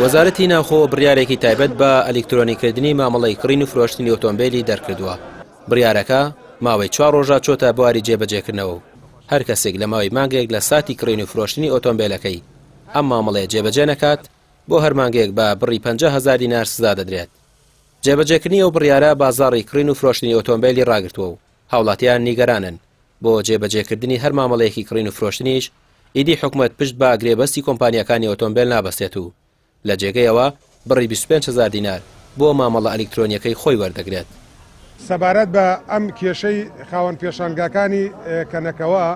وەزارەتی ناوخۆ بڕیارێکی تایبەت بە ئەلیکترۆنیکردنی مامەڵەی کڕین و فرۆشتنی ئۆتۆمبێلی دەرکردووە. بڕیارەکە ماوەی چوار ڕۆژە چۆتە بواری جێبەجێکردنەوە و هەر کەسێک لە ماوەی مانگێک لە ساتی کڕین و فرۆشتنی ئۆتۆمبێلەکەی ئەم مامەڵەیە جێبەجێ نەکات، بۆ هەر مانگێک بە بڕی 50 هەزار دینار سزا دەدرێت. جێبەجێکردنی ئەو بڕیارە بازاڕی کڕین و فرۆشتنی ئۆتۆمبێلی ڕاگرتووە و هاوڵاتیان نیگەرانن بۆ جێبەجێکردنی هەر مامەڵەیەکی کڕین و فرۆشتنیش ئیدی حکومەت پشت بە گرێبەستی کۆمپانیاکانی ئۆتۆمبێل نابەستێت و لە جێگەیەوە بڕی 25 هەزار دینار بۆ مامەڵە ئەلیکترۆنییەکەی خۆی وەردەگرێت. سەبارەت بە ئەم کێشەی خاوەن پێشانگاکانی کەنەکەوە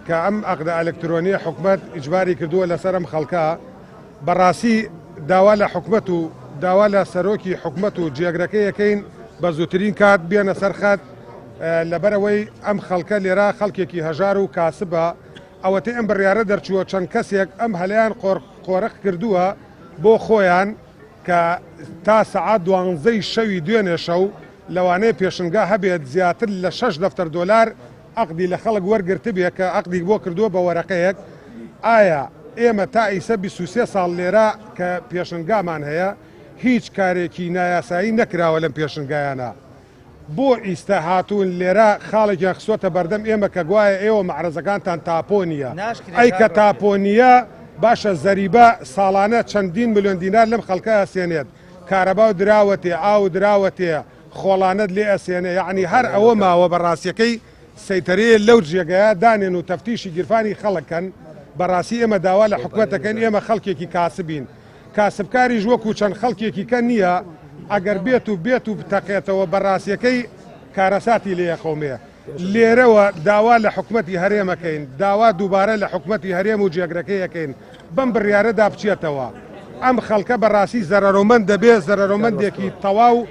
کە ئەم عەقدە ئەلکترۆنیە حکومەت ئیجباری کردووە لەسەر ئەم خەڵکە، بەڕاستی داوا لە حکومەت و داوا لە سەرۆکی حکومەت و جێگرەکەی ئەکەین بە زووترین کات بێنە سەر خەت، لەبەرئەوەی ئەم خەڵکە لێرە خەڵکێکی هەژار و کاسبە، ئەوەتەی ئەم بڕیارە دەرچووە چەند کەسێک ئەم هەلەیان قۆرخ کردووە بۆ خۆیان کە تا سەعات دوانزەی شەوی دوێنێ شەو لەوانەیە پێشنگا هەبێت زیاتر لە شەش دەفتەر دۆلار عەقدی لە خەڵک وەرگرتبێ کە عەقدی بۆ کردووە بە وەرەقەیەک ئایا ئێمە تا ئیسە 23 ساڵ لێرە کە پێشنگامان هەیە هیچ کارێکی نایاسایی نەکراوە لەم پێشنگایانە بۆ ئیستە هاتوون لێرە خاڵێکیان خستۆتە بەردەم ئێمە کە گوایە ئێوە مەعرەزەکانتان تاپۆ نییە ئەی کە تاپۆ نییە باشە زەریبە ساڵانە چەندین ملیۆن دینار لەم خەڵکە ئەسێنێت کارەباو دراوەتێ ئاو دراوەتێ خۆڵانەت لێ ئەسێنێ یەعنی هەر ئەوە ماوە بە ڕاستیەکەی سەیتەرەیە لەو جێگەیە دانێن و تەفتیشی گیرفانی خەڵک کەن بەڕاستی ئێمە داوا لە حکومەت ئەکەین ئێمە خەڵکێکی کاسبین کاسبکاریش وەکو چەند خەڵکێکی کە نییە ئەگەر بێت و بێت و بتەقێتەوە بەڕاستیەکەی کارەساتی لێ ئەقەومێ لێرەوە داوا لە حکومەتی هەرێم ئەکەین داوا دووبارە لە حکومەتی هەرێم و جێگرەکەی ئەکەین بەم بڕیارەدا بچێتەوە ئەم خەڵکە بەڕاستی زەرەرۆمەند دەبێ زەرەرۆمەندێکی تەواو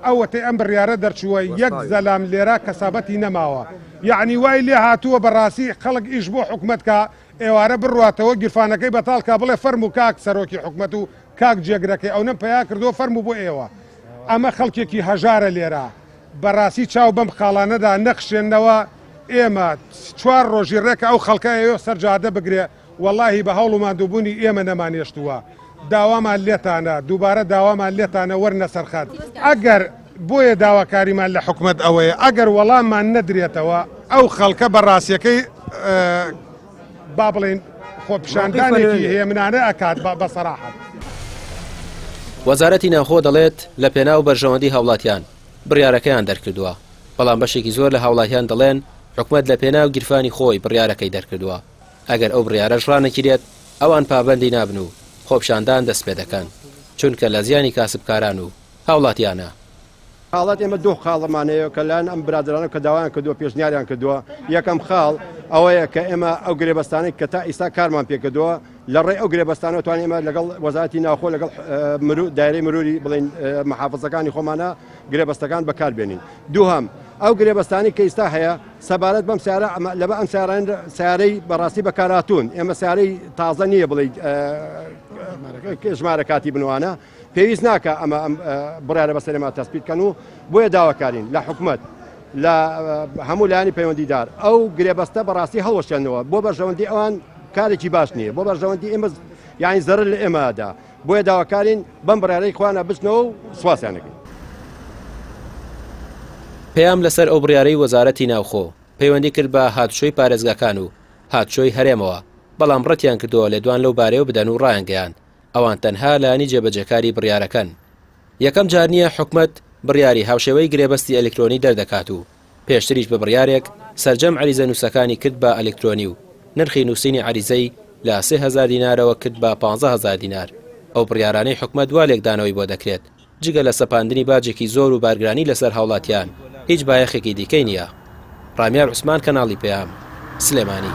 ئەوەتەی ئەم بڕیارە دەرچووە یەک زەلام لێرە کەسابەتی نەماوە یەعنی وای لێ هاتووە بەڕاستی خەڵک ئیش بۆ حکومەت کا ئێوارە بڕواتەوە گیرفانەکەی بەتاڵ کا بڵێ فەرموو کاک سەرۆکی حکومەت و کاک جێگرەکەی ئەونەم پەیا کردووە فەرموو بۆ ئێوە ئەمە خەڵکێکی هەژارە لێرە بەڕاستی چاو بەم خاڵانەدا نەخشێنەوە ئێمە چوار ڕۆژی ڕێکە ئەو خەڵکە ئەیەوێ سەر جادە بگرێ وەڵاهی بە هەوڵ و ماندووبوونی ئێمە نەمانێشتووە داوامان لێتانە دووبارە داوامان لێتانە وەرنە سەر خەت ئەگەر بۆیە داواکاریمان لە حکومەت ئەوەیە ئەگەر وەڵاممان نەدرێتەوە ئەو خەڵکە بە ڕاستیەکەی با بڵێین خۆپیشاندانێکی هێمنانە ئەکات بە سەراحەت. وەزارەتی ناوخۆ دەڵێت، لە پێناو بەرژەوەندی هاوڵاتیان بڕیارەکەیان دەرکردووە، بەڵام بەشێکی زۆر لە هاوڵاتیان دەڵێن حکومەت لە پێناو گیرفانی خۆی بڕیارەکەی دەرکردووە، ئەگەر ئەو بڕیارەش ڕانەگیرێت ئەوان پابەندی نابن و خۆپیشاندان دەستپێدەکەن، چونکە لە زیانی کاسبکاران و هاوڵاتیانە. حاڵەت ئێمە دوو خاڵمان هەیە کە لایەن ئەم برادەرانە کە داوایان کردووە پێشنیاریان کردووە یەکەم خاڵ ئەوەیە کە ئێمە ئەو گرێبەستانەی کە تا ئیستا کارمان پێکردووە لە ڕێی ئەو گرێبەستانەوە توانین ئێمە لەگەڵ وەزارەتی ناوخۆ لەگەڵ دایرەی مروری بڵین محافزەکانی خۆمانە گرێبەستەکان بەکار بێنین دووهەم ئەو گرێبەستانی کە ئیستا هەیە سەبارەت بەم سیارە لەبە ئەم سیاران سیارەی بەڕاستی بەکاراتون ئێمە سیارەی تازە نییە بڵێ ژمارە کاتی بنوانە پێویست ناکا ئەمە ئەم بڕیارە بەسەر ئێمە تەسپیت کەن و بۆیە داواکارین لە حکومەت لە هەموو لایەنی پەیوەندیدار ئەو گرێبەستە بەڕاستی هەڵوەشێنەوە بۆ بەرژەوەندی ئەوان کارێکی باش نییە بۆ بەرژەوەندی ئێمە یانی زەرەر لە ئێمەدا بۆیە داواکارین بەم بڕیارەی خۆیانە بچنەوە و سوپاسیان دەکەین. پەیام لەسەر ئەو بڕیارەی وەزارەتی ناوخۆ، پەیوەندی کرد بە هاتوچۆی پارێزگاکان و هاتوچۆی هەرێمەوە، بەڵام ڕەتیان کردەوە لێدوان لەو بارەیەوە بدەن و ڕایانگەیاند، ئەوان تەنها لایەنی جێبەجێکاری بڕیارەکەن. یەکەم جار نییە حکومەت بڕیاری هاوشێوەی گرێبەستی ئەلکترۆنی دەردەکات و پێشتریش بە بڕیارێک سەرجەم عەریزە نووسەکانی کرد بە ئەلکترۆنی و نرخی نووسینی عەریزەی لە 3000 دینارەوە کرد بە 15000 دینار. ئەو بڕیارانەی حکومەت وا لێکدانەوەی بۆ دەکرێت جگە لە سەپاندنی باجێکی زۆر و بارگرانی لەسەر هاوڵاتیان هیچ بایەخێکی دیکەی نییە. ڕامیار عوسمان کەناڵی پەیام، سلێمانی.